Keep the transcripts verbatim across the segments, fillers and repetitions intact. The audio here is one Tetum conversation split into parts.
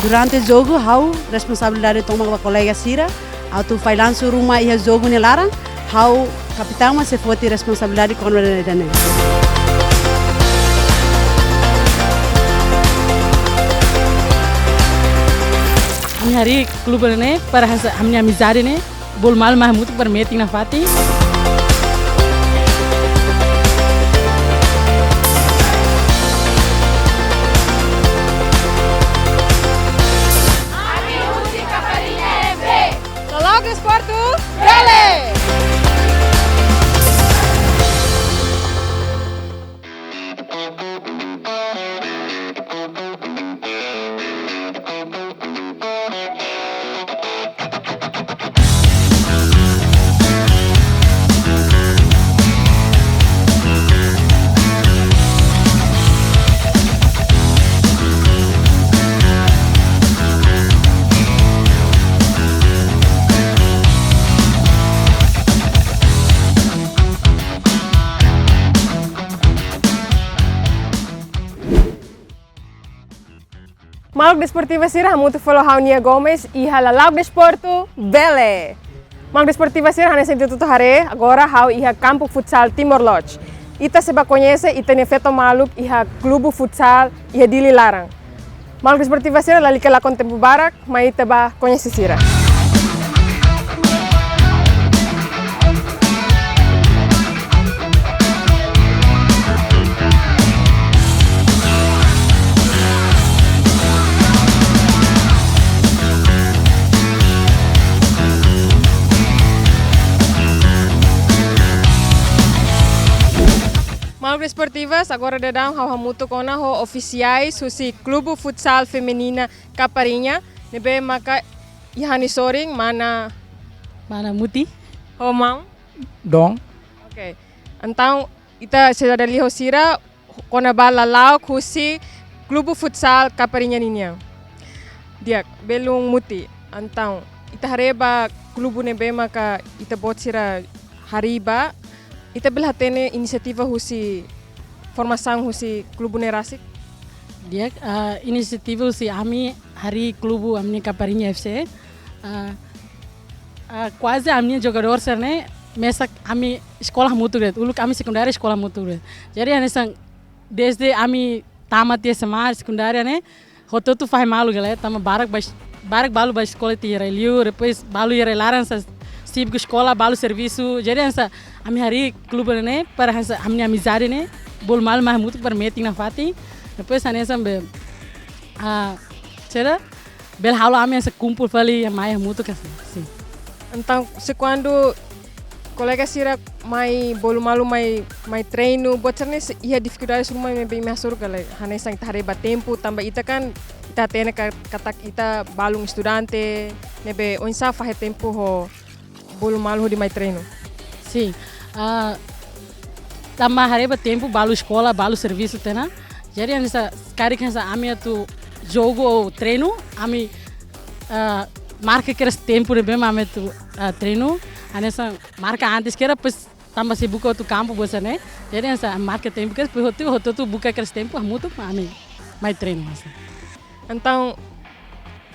Durante jogu, ha'u responsabilidade tomak ba kolega sira, atu fai lansu ruma iha jogu nia laran, ha'u kapitaun mak sei foti responsabilidade kona-ba ida-ne'e. Ami harii klube ne'e para hanesan ami-nia amizade ne'e bolu malu mai hamutuk para metin nafatin. Lala'ok Desportu, bele! Maluk desportiva sira, hamutuk fali ho ha'u Nia Gomes iha Lala'ok Desportu, bele! Maluk desportiva sira, hanesan ita hotu haree, agora ha'u iha kampu futsal Timor Lodge. Ita sei bá koñese ita-nia feto maluk iha klubu futsal iha Dili laran. Maluk desportiva sira, lalika lakon tempu barak, mai ita bá koñese sira. Maluk desportivas, agora daudaun ha'u hamutuk ona ho ofisiais husi Klubu Futsal Feminina Kapariña, ne'ebé maka iha ha'u-nia sorin, mana? Mana Muti. Ho maun? Dom. Oke. Entaun, ita sei dada lia ho sira kona-ba lala'ok husi Klubu Futsal Kapariña ninian. Di'ak, belun Muti. Entaun, ita haree ba klubu ne'ebé maka ita-boot sira harii ba, ita bele hatene inisiativa husi formasaun husi klubu ne'e rasik? Di'ak, ah, inisiativa husi ami harii klubu ami-nia Kapariña F C. Ah, ah, kuaze ami-nia jogadór sira-ne'e mesak ami eskola hamutuk de'it. Uluk ami sekundária eskola hamutuk de'it. Jadi hanesan dezde ami tamat S M A sekundária ne'e, hotu-hotu fahe malu gale, tanba barak bá es-, barak balu bá eskola tiha iha rai-liur, depois balu iha rai-laran sasibuk eskola, balu servisu. Jadi hanesan ami harii klubu ne'e para hanesan ami-nia amizade ne'e bolu malu mai hamutuk para metin nafatin. Depois hanesan be, ah, sira bele halo ami hanesan kumpul fali iha mai hamutuk hanesan. Sin. Entaun, se kuandu kolega sira mai bolu malu mai, mai treinu, buat sira-ne'e sei iha difikuldade ruma ne'ebé imi hasoru ka lae, hanesan ita haree ba tempu, tanba ita kan, ita hatene ka-, katak ita balun estudante, ne'ebé oinsá fahe tempu ho bolu malu hodi mai treinu? Sin. Ah, tanba haree ba tempu, balu eskola, balu servisu tiha ona. Jadi hanesan karik hanesan ami atu jogu ou treinu, ami, ah, marka kedas tempu ne'ebé mak ami atu, ah, treinu. Hanesan marka antes kedas, depois tanba sei buka atu kampu buat sira-ne'e. Jadi hanesan marka tempu kedas, depois hotu-hotu buka kedas tempu hamutuk mak ami mai treinu hanesan. Entaun,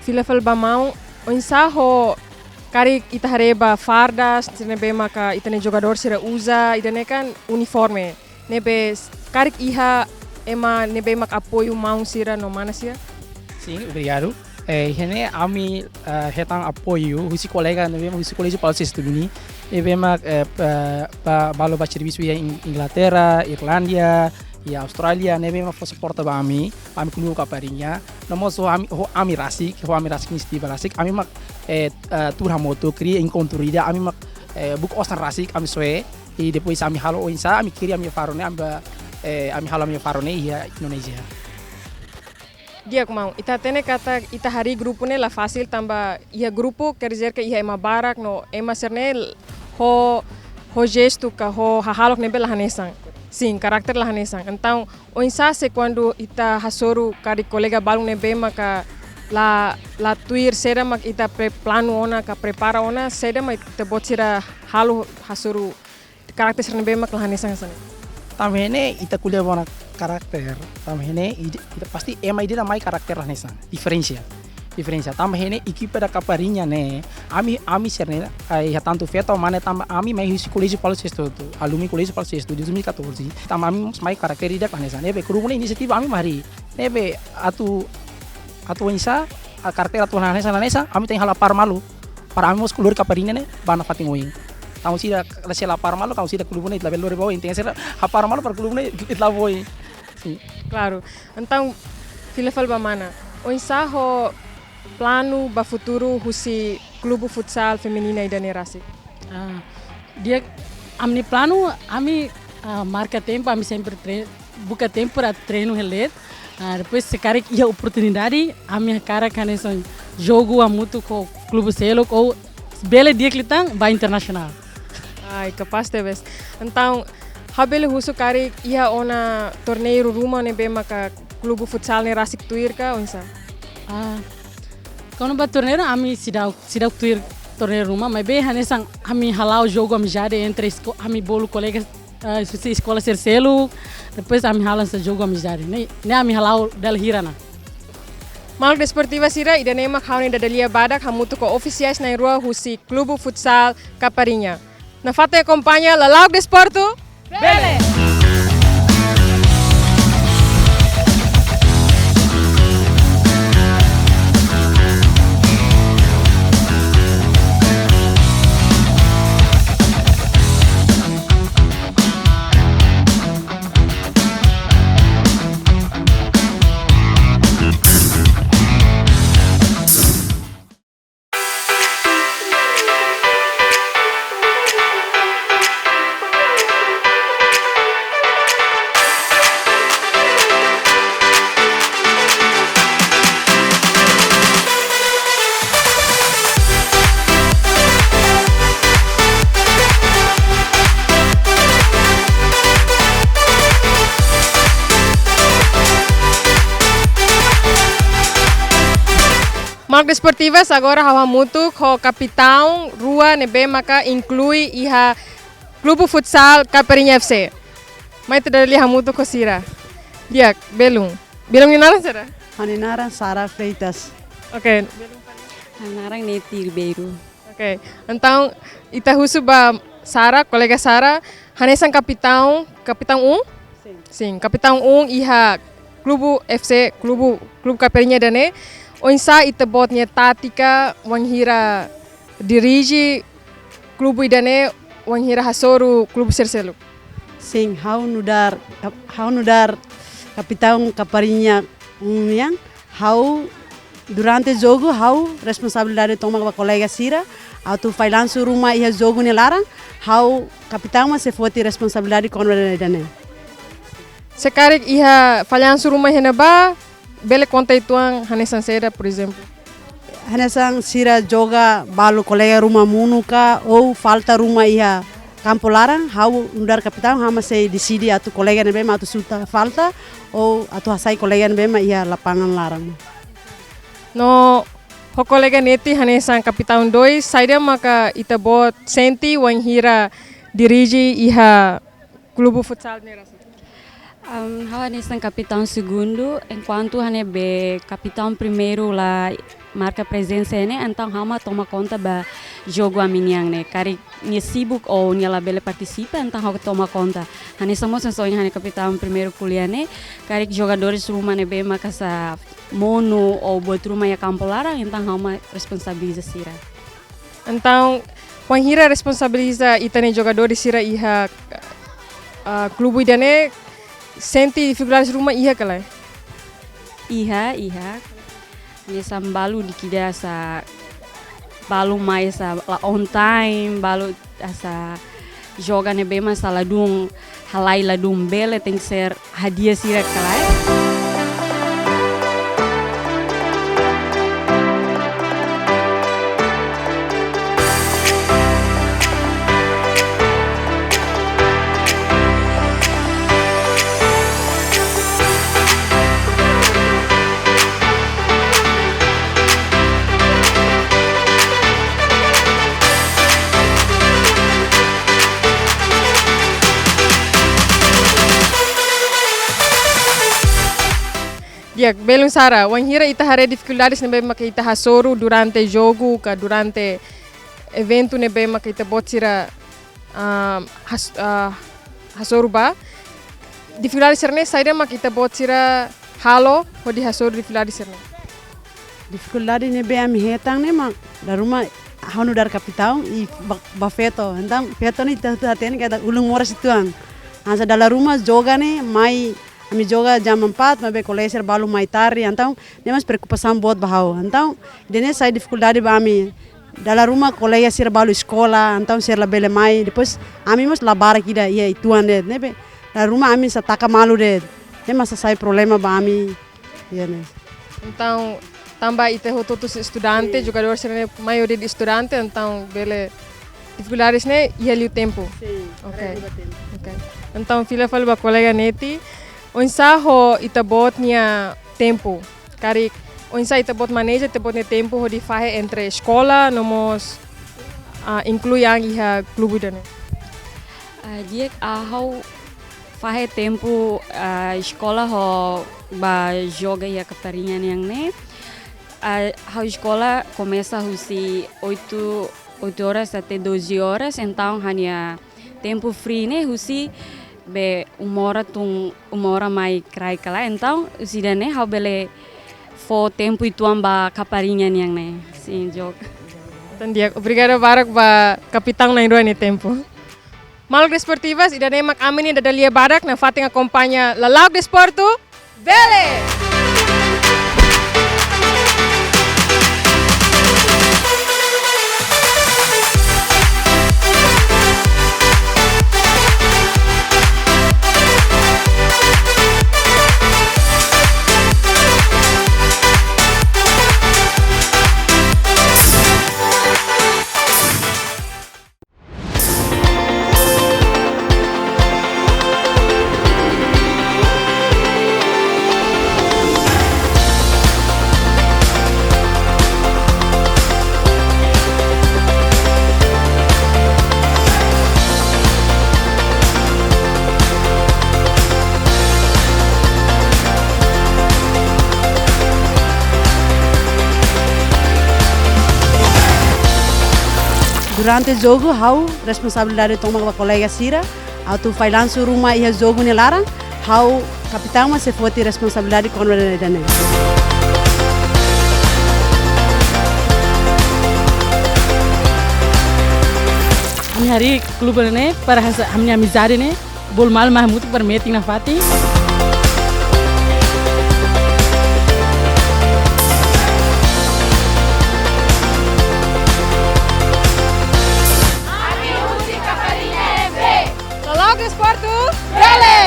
fila fali ba maun, oinsá ho karik ita haree ba fardas ne'ebé maka ita-nia jogadór sira uza, ida-ne'e kan uniforme. Ne'ebé s-, karik iha ema ne'ebé mak apoiu maun sira no mana sira? Sin, obrigadu. Eh, iha ne'e ami, eh, hetan apoiu husi kolega ne'ebé mak husi Koléjiu Paulo Sexto duni. Ne'ebé mak, eh, ba, ba, balu bá servisu iha In-, Inglaterra, Irlándia, iha Austrália, ne'ebé mak fó suporta ba ami, ba ami klubu Kapariña. No mós ho ami, ho ami rasik, ho ami rasik inisiativa rasik. Ami mak, eh, eh, tuur hamutuk, kria enkontru ida, ami mak, eh, buka osan rasik, ami soe. I depois ami halo oinsá, ami kria ami faru ne'e, ami bá, eh, ami halo ami faru ne'e iha Indonézia. Di'ak maun, ita hatene katak ita harii grupu ne'e la fasil tanba iha grupu, quer dizer que iha ema barak no ema sira-ne'e ho, ho jestu ka ho hahalok ne'ebé la hanesan. Sin, karakter la hanesan. Entaun, oinsá se kuandu ita hasoru karik kolega balun ne'ebé maka la, la tuir saida mak ita pre-, planu ona ka prepara ona, saida mak ita-boot sira halo hasoru karakter sira ne'ebé mak la hanesan hanesan ne'e? Tanba ne'e ita ko'alia ba ona karakter, tanba ne'e ida, ida pasti ema ida-idak mai karakter la hanesan, diferensa. Diferensa. Tanba ne'e ekipa da Caipirinha ne'e, ami, ami sira-ne'e, ai, iha tantu feto, mane tanba ami mai husi Koléjiu Paulo Sexto, alumni Koléjiu Paulo Sexto, dois mil e catorze. Tanba ami mós mai karakter ida hanesan. Ne'ebé, grupu ne'e inisiativa ami mari. Ne'ebé, atu, atu oinsá, a karakter atu hanesan, hanesan, ami tenke halapar malu. Para ami mós klub Caipirinha ne'e, ba nafatin oin. Entaun sira, la sira lapar malu, entaun sira klub ne'e, labele lori ba oin. Tenke sira, hapar malu para klub ne'e, ita la'o ba oin. Sin. Klaru. Entaun, fila fali ba mana. Oinsá ho planu ba futuru husi klubu futsal feminina ida-ne'e rasik? Ah, di'ak, ami-nia planu, ami, ah, marka tempu, ami sempre tre-, buka tempu atu treinu hela de'it. Ah, depois se karik iha oportunidade, ami hakarak hanesan jogu hamutuk ho klube seluk ou bele di'ak liután ba internasionál. Ai, kapás tebes. Entaun, ha'u bele husu karik iha ona torneiru ruma ne'ebé maka klubu futsal ne'e rasik tuir ka, oinsá? Ah, kona-ba torneiru, ami seidauk, seidauk tuir torneiru ruma, maibé hanesan ami hala'o jogu amizade entre esko-, ami bolu kolega, ah, husi eskola sira seluk, depois ami halo hanesan jogu amizade. Ne'e, ne'e ami hala'o dala hira ona. Maluk desportiva sira, ida-ne'e mak ha'u-nia dada-lia badak hamutuk ho ofisiais na'in-rua husi klubu futsal Caipirinha. Nafatin akompaña Lala'ok Desportu. Bele! Maluk desportivas, agora ha'u hamutuk ho kapitaun rua ne'ebé maka inklui iha klubu futsal Caipirinha F C. Mai ita dada-lia hamutuk ho sira. Di'ak, belun. Belun nia naran saida? Ha'u-nia naran Sara Freitas. Oke. Ha'u-nia naran Neti Ribeiro. Oke. Entaun, ita husu ba Sara, kolega Sara, hanesan kapitaun, kapitaun um? Sin. Sin, kapitaun um iha klubu F C, klubu, klubu Caipirinha ida-ne'e. Oinsá ita-boot nia tátika wainhira dirije klubu ida-ne'e wainhira hasoru klubu sira seluk? Sin, ha'u nu'udar, ha'u nu'udar kapitaun Caipirinha um nian, ha'u durante jogu ha'u responsabilidade tomak ba kolega sira, atu fallansu ruma iha jogu nia laran, ha'u kapitaun mak sei foti responsabilidade kona-ba ida-ne'e. Se karik iha fallansu ruma iha ne'ebá, bele konta uitoan hanesan saida, por ezemplu? Hanesan sira joga balu kolega ruma monu ka, ou falta ruma iha kampu laran, ha'u nu'udar kapitaun, ha'u mak sei deside atu kolega ne'ebé mak atu xuta falta, ou atu hasai kolega ne'ebé mak iha lapangan laran. No ho kolega Neti hanesan kapitaun dois, saida maka ita-boot sente wainhira dirije iha klubu futsal ne'e rasik? Am, ha'u hanesan kapitaun segundu, enkuantu ha'u ne'ebé kapitaun primeiru la marka prezensa ne'e, entaun ha'u mak toma konta ba jogu ami-nian ne'e. Karik nia sibuk ou nia labele partisipa, entaun ha'u toma konta. Hanesan mós hanesan ha'u-nia kapitaun primeiru ko'alia ne'e, karik jogadores ruma ne'ebé maka sá monu ou buat ruma iha kampu laran, entaun ha'u mak responsabiliza sira. Entaun, wainhira responsabiliza ita-nia jogadores sira iha, ah, klubu ida-ne'e, sente difikuldades ruma iha ka lae? Iha, iha. Hanesan balu dikida sá, balu mai sá la on time, balu hanesan joga ne'ebé mak sá ladún, halai ladún bele, tenke ser hadi'a sira ka lae. Ya, belun sira, wainhira ita haree difikuldades ne'ebé maka ita hasoru durante jogu ka durante eventu ne'ebé maka ita-boot sira, ah, has-, ah, hasoru ba. Difikuldades sira-ne'e saida maka ita-boot sira halo hodi hasoru difikuldades sira-ne'e? Difikuldade ne'ebé ami hetan ne'e mak dala ruma ha'u nu'udar kapitaun i ba, ba feto. Entaun feto ne'e ita, ita hatene katak ulun moras uitoan. Hanesan dala ruma joga ne'e mai, ami joga jam empat, maibé kolega sira balu mai tarde, entaun ne'e mós preokupasaun boot ba ha'u. Entaun ida-ne'e sai difikuldade ba ami. Dala ruma kolega sira balu eskola, entaun sira labele mai. Depois ami mós la barak ida iha uitoan de'it, ne'ebé dala ruma ami sei taka malu de'it. Ne'e mós sai problema ba ami. Iya, ne'e. Entaun, tanba ita hotu-hotu sei estudante, sin, jogadór sira-ne'e maioria estudante, entaun bele difikuldades ne'e iha liu tempu. Sin, oke, iha liu tempu. Oke. Entaun, fila fali ba kolega Neti, oinsá ho ita-boot nia tempu? Karik, oinsá ita-boot maneja ita-boot nia tempu hodi fahe entre eskola no mós, ah, inklui an iha klube ida-ne'e? Ah, di'ak, ah, ha'u fahe tempu, ah, eskola ho ba joga iha Caparinha nian ne'e. Ah, ha'u eskola komesa husi oito, oito horas até doze horas, entaun ha'u-nia tempu free ne'e husi be uma hora tun uma hora mai kraik ka lae, entaun husi ida-ne'e ha'u bele fó tempu uitoan ba Caparinha nian ne'e. Sin, joga. Entaun di'ak, obrigada barak ba kapitaun na'in-rua nia tempu. Maluk desportivas, ida-ne'e mak ami-nia dada-lia badak nafatin akompaña Lala'ok Desportu, bele! Durante jogu, ha'u responsabilidade tomak ba kolega sira, atu fai lansu ruma iha jogu nia laran, ha'u kapitaun mak sei foti responsabilidade kona-ba ida-ne'e. Ami harii klube ne'e para hanesan ami-nia amizade ne'e bolu malu mai hamutuk para metin nafatin. Lala'ok Desportu, bele!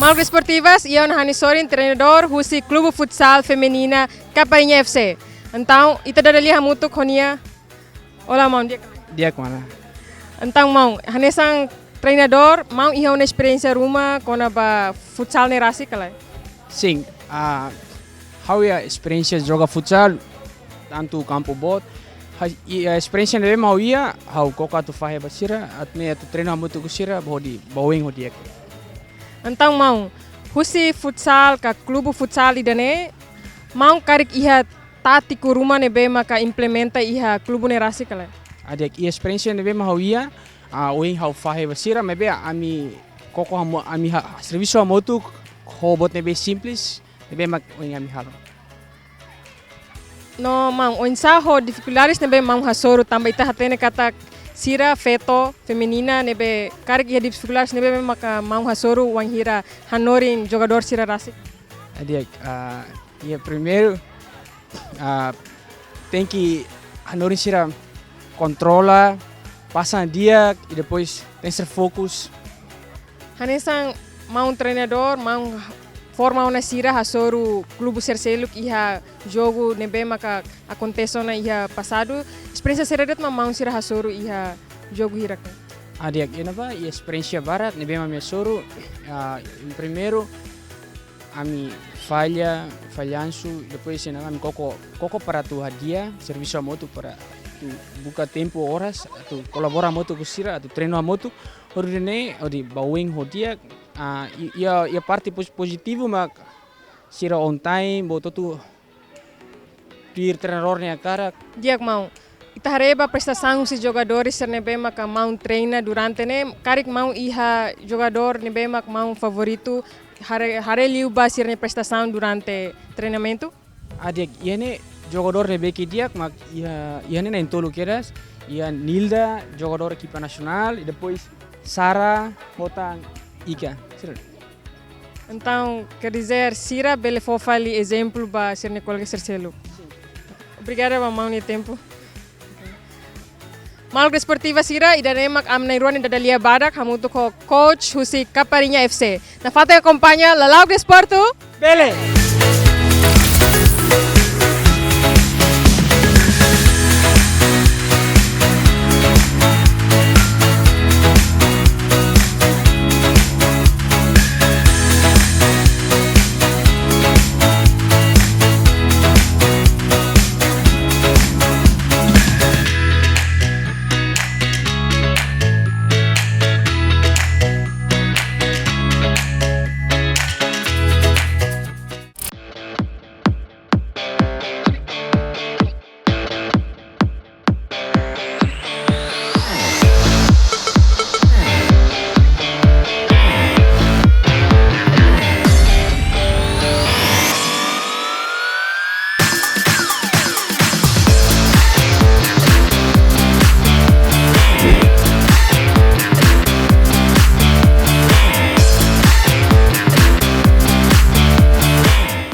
Maluk desportivas, iha ona ha'u-nia sorin treinadór husi Klube Futsal Feminina Caparinha F C. Entaun, ita dada lia hamutuk ho nia. Olá, maun, di'ak ka lae? Di'ak, mana. Entaun, maun, hanesan treinadór, maun iha ona esperiénsia ruma kona-ba futsal ne'e rasik ka lae? Sin, ah, ha'u iha esperiénsia joga futsal, tantu kampu boot. Ha, i, ah, esperiénsia ne'ebé mak ha'u iha, ha'u koko atu fahe ba sira, atu nune'e atu treinu hamutuk ho sira, ba hodi, ba oin hodi ek. Entaun, maun, husi futsal ka klube futsal ida-ne'e, maun karik iha tátiku ruma ne'ebé maka implementa iha klube ne'e rasik ka lae? Di'ak, iha esperiénsia ne'ebé mak ha'u iha, ah, ohin ha'u fahe ba sira, maibé ami koko hamu-, ami ha-, servisu hamutuk ho buat ne'ebé simples, ne'ebé mak ohin ami halo. No, maun, oinsá ho difikuldades ne'ebé maun hasoru tanba ita hatene katak sira feto, feminina, ne'ebé karik iha difikuldades ne'ebé maka maun hasoru wainhira hanorin jogadór sira rasik? Di'ak, ah, iha primeiru, ah, tenke hanorin sira kontrola, pasa di'ak, i depois tenke ser fokus. Hanesan maun treinadór, maun forma ona sira hasoru klube sira seluk iha jogu ne'ebé maka akontese ona iha pasadu. Esperiénsia saida de'it mak maun sira hasoru iha jogu hirak ne'e? Ah, di'ak, iha ne'ebá, iha esperiénsia barak ne'ebé mak ami hasoru. Ah, primeiru, ami falla, fallansu, depois iha ne'ebá ami koko, koko para atu hadi'a servisu hamutuk, para atu buka tempu, oras, atu kolabora hamutuk ho sira, atu treinu hamutuk. Hodi nune'e, hodi ba oin ho di'ak, ah, i-, iha, iha parte pos-, pozitivu mak sira on time, boot hotu tuir treinadór nia hakarak. Di'ak maun. Ita haree ba prestasaun husi jogadór sira ne'ebé maka maun treina durante ne'e, karik maun iha jogadór ne'ebé mak maun favoritu, haree, haree liu ba sira-nia prestasaun durante treinamentu? Ah, di'ak, iha ne'e jogadór ne'ebé ke di'ak mak iha, iha ne'e na'in-tolu kedas, iha Nilda, jogadór ekipa nasionál, i depois Sara, ho tan Ika. Sira. Entaun, quer dizer, sira bele fó fali ezemplu ba sira-nia kolega sira seluk. Obrigada ba maun nia tempu. Maluk desportiva sira, ida-ne'e mak ami na'in-rua nia dada-lia badak hamutuk ho coach husi Capariña F C. Nafatin akompaña Lala'ok Desportu. Bele.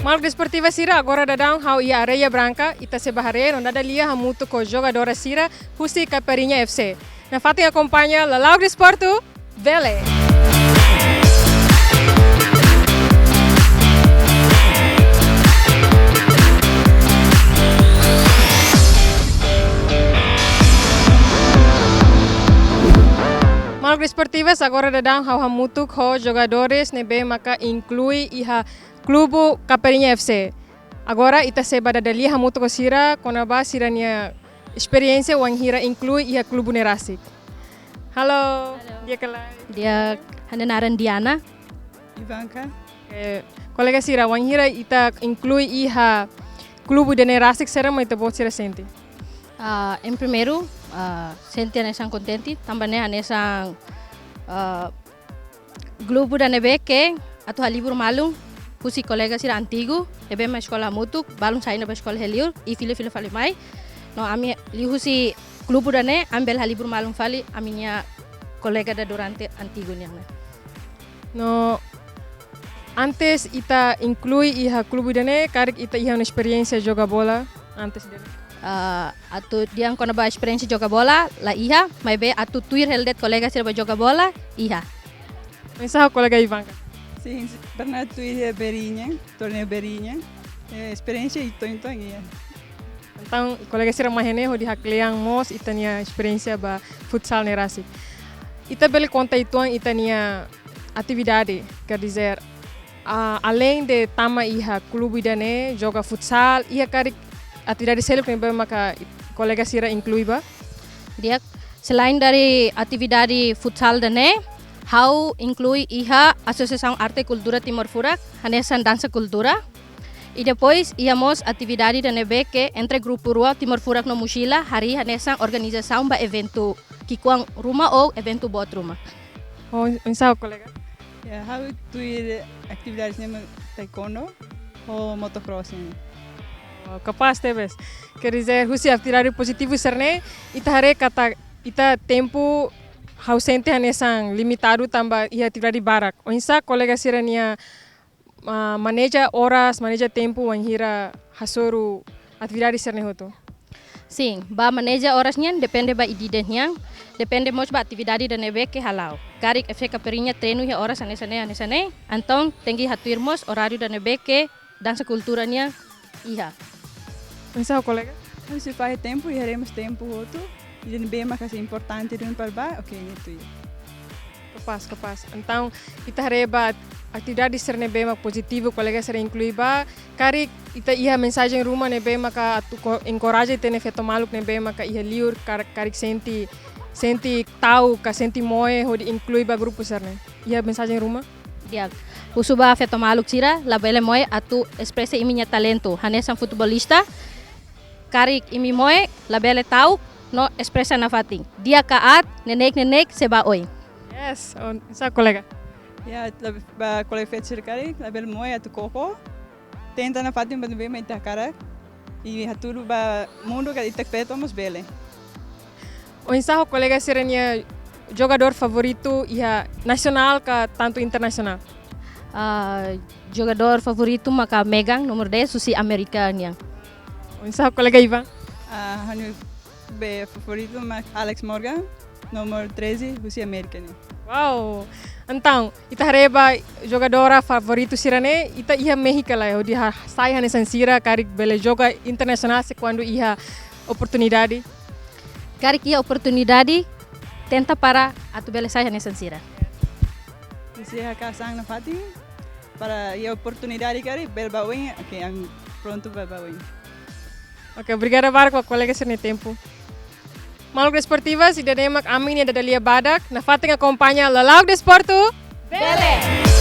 Maluk desportiva sira, agora daudaun ha'u iha Areia Branca, ita sei bá haree no dada lia hamutuk ho jogadora sira husi Capariña F C. Nafatin akompaña Lala'ok Desportu, bele. Maluk desportivas, agora daudaun ha'u hamutuk ho jogadores ne'ebé maka inklui iha klubu Capariña F C. Agora ita sei bá dada lia hamutuk ho sira kona-ba sira-nia esperiénsia wainhira inklui iha klubu ne'e rasik. Halo. Halo. Di'ak ka lae? Di'ak, ha'u-nia naran Diana. Ivanka. Eh, kolega sira, wainhira ita inklui iha klubu ida-ne'e rasik, saida mak ita-boot sira sente? Ah, em primeiru, ah, sente hanesan kontente, tanba ne'e hanesan, ah, klubu ida ne'ebé ke atu halibur malu husi kolega sira antigu, ne'ebé mak eskola hamutuk, balun sai ona ba eskola iha liur, i fila-fila fali mai. No ami liuhusi klubu ida-ne'e, ami bele halibur malu fali ami-nia kolega ida durante antigu nian ne'e. No antes ita inklui iha klubu ida-ne'e, karik ita iha ona esperiénsia joga bola antes ida-ne'e? Ah, atu dehan kona-ba esperiénsia joga bola, la iha, maibé atu tuir hela de'it kolega sira bá joga bola, iha. Oinsá ho kolega Ivanka? Sin, pernah tuir iha Beriña, torneiu Beriña. Eh, esperiénsia uitoan-uitoan iha. Entaun, kolega sira mai iha ne'e hodi haklean mós ita-nia esperiénsia ba futsal ne'e rasik. Ita bele konta uitoan ita-nia atividade, quer dizer, ah, além de tama iha klubu ida-ne'e joga futsal, iha karik atividade seluk ne'ebé maka kolega sira inklui ba? Di'ak, selain dari atividade futsal ida-ne'e, ha'u inklui iha Asosiasaun Arte Kultura Timor Furak, hanesan dansa kultura. I depois, iha mós atividade ida ne'ebé ke entre grupu rua Timor Furak no Mochila, harii hanesan organizasaun ba eventu ki'ikoan ruma ou eventu boot ruma. Oh, oinsá ho kolega? Ya, ha'u tuir atividades ne'e mak taekwondo ho motocross ne'e. Oh, kapás tebes. Quer dizer, husi atividade pozitivu sira-ne'e, ita haree katak ita tempu ha'u sente hanesan limitadu tanba iha atividade barak. Oinsá kolega sira-nia, ah, maneja oras, maneja tempu wainhira hasoru atividade sira-ne'e hotu? Sin, ba maneja oras nian depende ba ida-idak nian. depende mós ba atividade ida ne'ebé ke hala'o. Karik F K Periña treinu iha oras hanesan ne'e, hanesan ne'e, entaun tenke hatuir mós oráriu ida ne'ebé ke dansa kultura nian iha. Oinsá, kolega? Husi fahe tempu, iha haree mós tempu hotu. Ida ne'ebé maka sei importante duni para bá, oke, ne'e tuir. Kapás, kapás. Entaun, ita haree ba atividade sira ne'ebé mak pozitivu, kolega sira inklui bá. Karik ita iha mensajen ruma ne'ebé maka atu ko-, enkoraja ita-nia feto maluk ne'ebé maka iha liur kar-, karik sente, sente ta'uk ka sente moe hodi inklui ba grupu sira-ne'e. Iha mensajen ruma? Di'ak, husu ba feto maluk sira, labele moe atu espresa imi-nia talentu. Hanesan futebolista, karik imi moe, labele ta'uk, no espresa nafatin. Di'ak ka aat, neineik-neineik sei bá oin. Yes, oinsá, kolega? Ya, lab-, ba kolega feto sira karik, labele moe atu koko. Tenta nafatin ba ne'ebé mak ita hakarak. I hatudu ba mundu katak ita feto mós bele. Oinsá ho kolega sira-nia jogadór favoritu iha nasionál ka tantu internasionál? Ah, jogadór favoritu maka Megan, nomor dez, husi Amérika nian. Oinsá ho kolega Ivan? Ah, ha'u-nia be favoritu mak Alex Morgan, nomor treze, husi Amérika nian. Wow! Entaun, ita haree ba jogadora favoritu sira-ne'e, ita iha mehi ka lae hodi ha-, sai hanesan sira karik bele joga internasionál se kuandu iha oportunidade? Karik iha oportunidade, tenta para atu bele sai hanesan sira. Sei hakarak sai nafatin, para iha oportunidade karik bele bá oin, oke, ami prontu para bá oin. Oke, obrigada barak ba kolega sira-nia tempu. Maluk desportivas, ida-ne'e mak ami-nia dada-lia badak, nafatin akompaña Lala'ok Desportu. Bele!